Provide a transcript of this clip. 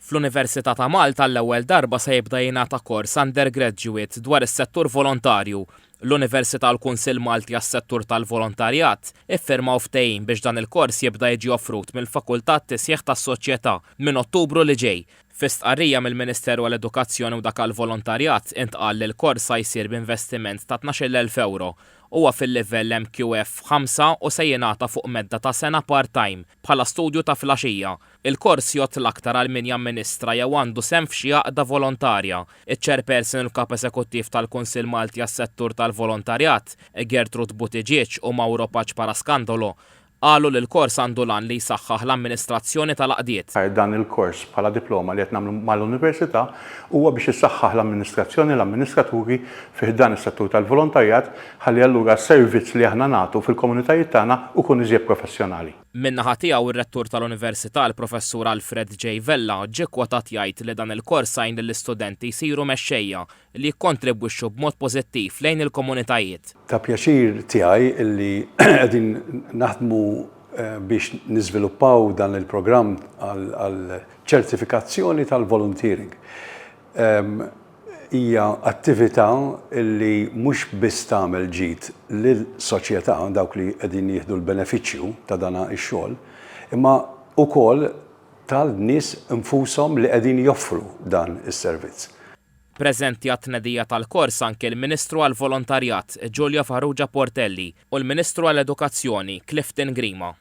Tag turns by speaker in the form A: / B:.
A: Fl-Università ta' Malta għall-ewwel darba se jibda jingħata kors undergraduate dwar is-settur volontarju. L-Università u l-Kunsill Malti għas-Settur tal-Volontarjat iffirmaw ftehim biex dan il-kors jibda jiġi offrut mill-Fakultà għat-Tisħiħ tas-Soċjetà minn Ottubru li ġej. Fi stqarrija mill-Ministeru għall-Edukazzjoni u dak għall-Volontarjat intqal li l-kors sa jsir b'investiment ta' 12,000 ewro. Huwa fil-livell MQF 5 u se jingħata fuq medda ta' sena part-time, bħala studju ta' filgħaxija. Il-kors jgħodd l-aktar għal min jamministra jew għandu sehem f'xi għaqda volontarja. Iċ-Chairperson u l-Kap Esekuttiv tal-Kunsill Malti għas-Settur tal-Volontarjat, Gertrude Buttigieg u Mauro Pace Parascandolo, qalu li l-kors għandu l-għan li jsaħħaħ l-amministrazzjoni tal-għaqdiet.
B: Dan il-kors bħala diploma li qed nagħmlu mal-Università huwa biex issaħħaħ l-amministrazzjoni, l-amministraturi fi ħdan is-settur tal-volontarjat ħalli allura s-servizz li aħna nagħtu fil-komunitajiet tagħna ukun iżjed professjonali.
A: Min-naħa tiegħu r-Rettur tal-Università l-Professur Alfred J. Vella ġie kkwotat jgħid li dan il-kors għin lill-istudenti jsiru mexxejja li jikkontribwixxu b'mod pożittiv lejn il-komunitajiet.
C: Ta' pjaċir tiegħi li qegħdin naħdmu biex niżviluppaw dan il-programm għal ċertifikazzjoni tal-volunteering. Hija attività li mhux biss tagħmel ġid lis-soċjetà, dawk li qegħdin jieħdu l-benefiċċju ta' dan ix-xogħol, imma wkoll tal-nies infushom li qegħdin joffru dan is-servizz.
A: Preżenti għat-tnedija tal-kors anki l-Ministru għall-Volontarjat, Julia Farrugia Portelli, u l-Ministru għall-Edukazzjoni, Clifton Grima.